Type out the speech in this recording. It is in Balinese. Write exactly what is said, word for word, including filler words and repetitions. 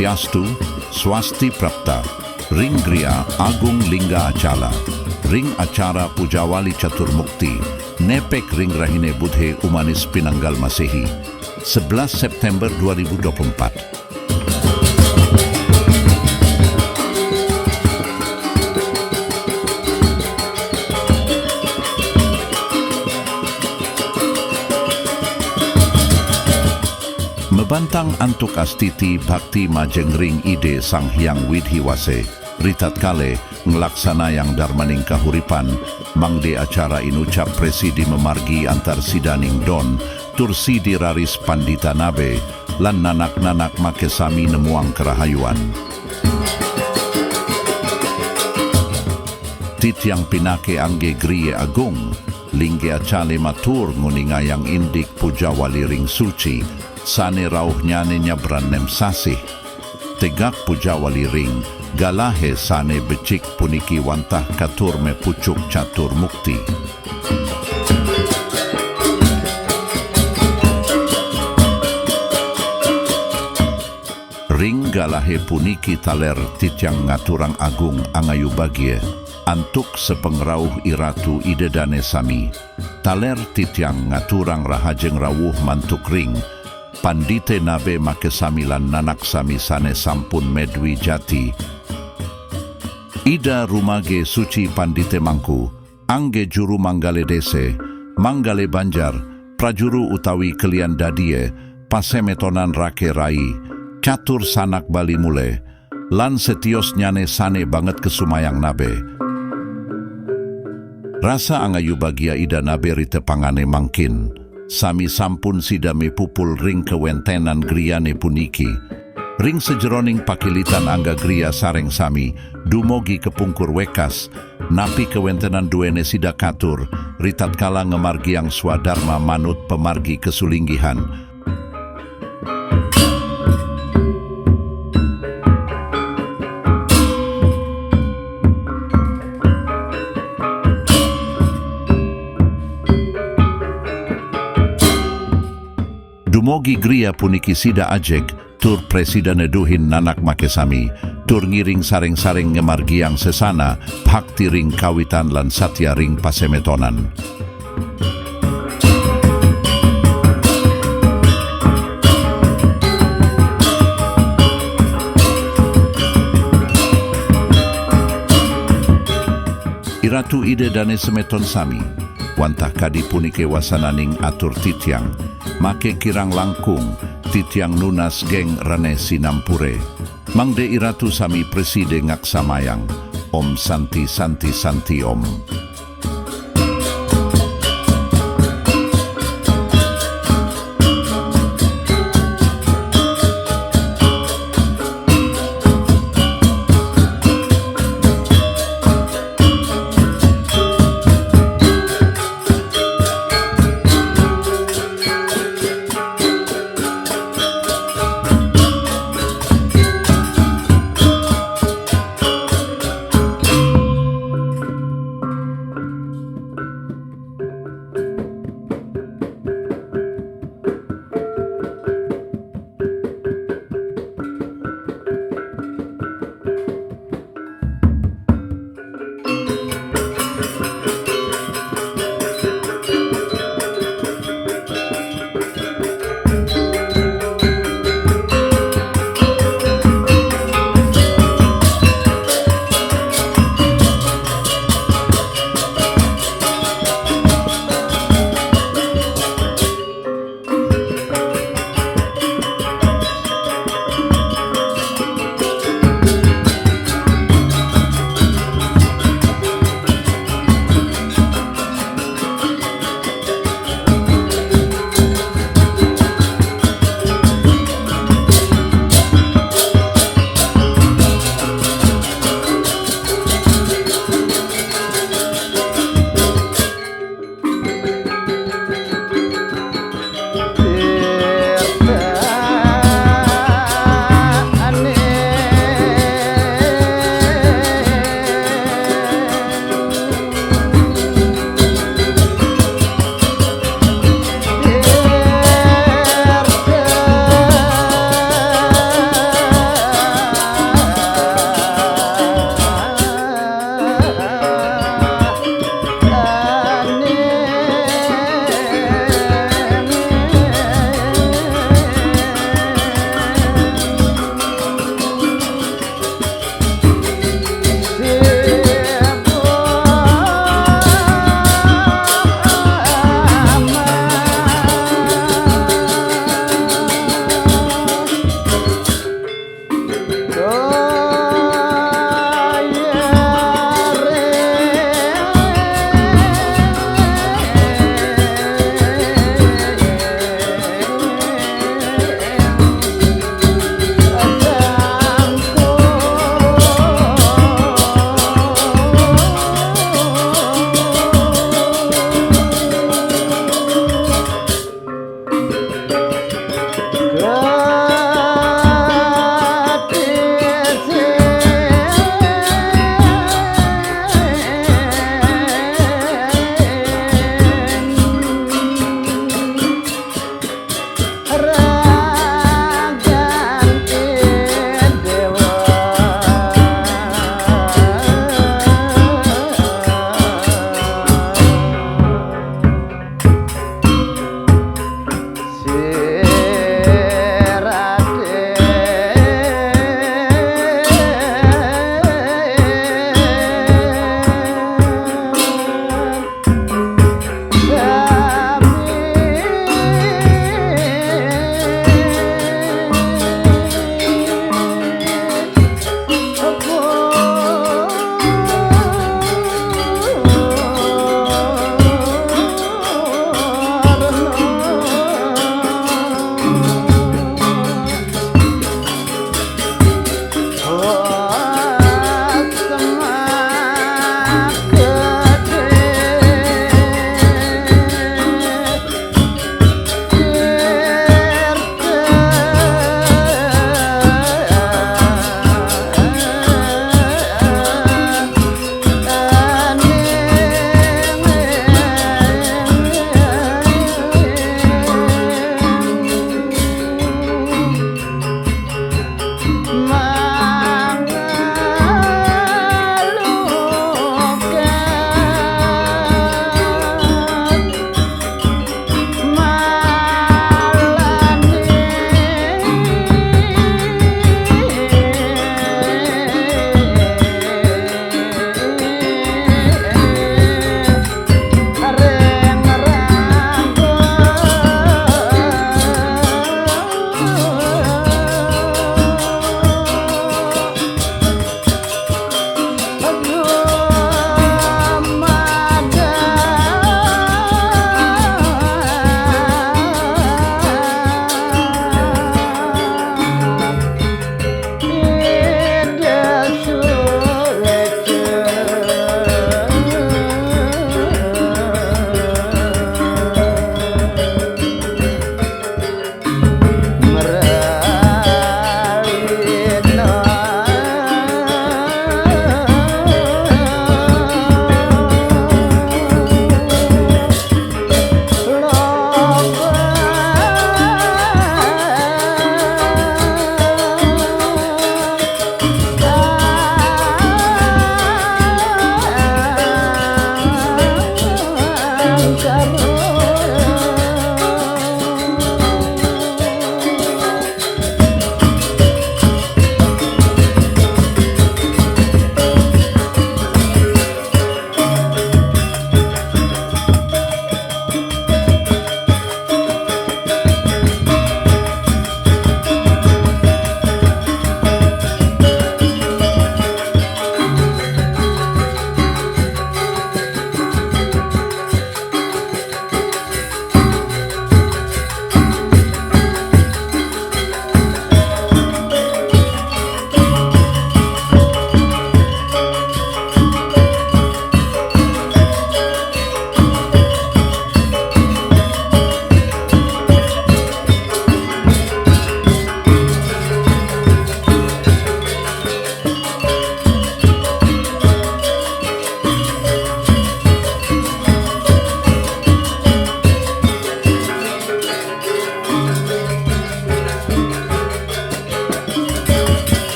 Swastiastu, Swasti Prapta, ring Griya Agung Lingga Achala, ring acara Pujawali Chaturmukti, nepek ring rahine Budhe Umanis Pinanggal Masehi, sebelas September dua ribu dua puluh empat. Mebantang antuk astiti bhakti majeng ring Ida Sang Hyang Widhi Wase, ritatkala nglaksanayang darmaning kahuripan, mangda acara inucap prasida mamargi antar sidaning don, tur sida raris pandita nabe, lan nanak-nanak makasami nemuang karahayuan. Titiang pinaka angga Griya Agung Lingga Achala matur nguningayang indik Pujawali Ring Suci, sane rauhnyane nyabran nem sasih. Tegak Pujawali Ring galahe sane becik puniki wantah katur mapucuk Catur Mukti. Ring galahe puniki taler titiang ngaturang agung angayu bagia antuk sapangrauh Iratu Ida Dane sami. Taler titiang ngaturang rahajeng rauh mantuk ring pandita nabe makasami lan nanak sami sane sampun madwi jati. Ida rumaga suci pandita mangku, angga juru manggala desa, manggala banjar, prajuru utawi kelian dadia pasemetonan raka rai, catur sanak Bali mula, lan setiosnyane sane banget kasumayang nabe. Rasa angayu bagia Ida nabe ritapangane mangkin, sami sampun sida mapupul ring kawentenan griyane puniki. Ring sajeroning pakilitan angga griya sareng sami, dumugi kapungkur wekas, napi kawentenan duene sida katur, ritatkala ngamargiang swadarma manut pamargi kasulinggihan. Dumugi griya puniki sida ajeg, tur prasida neduhin nanak makasami, tur ngiring sareng-sareng ngamargiang sesana, bhakti ring kawitan lan satia ring pasemetonan. Iratu Ida Dane semeton sami, wantah kadi punika wasananing atur titiang, maka kirang langkung, titiang nunas geng rene sinampure. Mangda Iratu sami prasida ngaksamayang. Om Santi Santi Santi Om.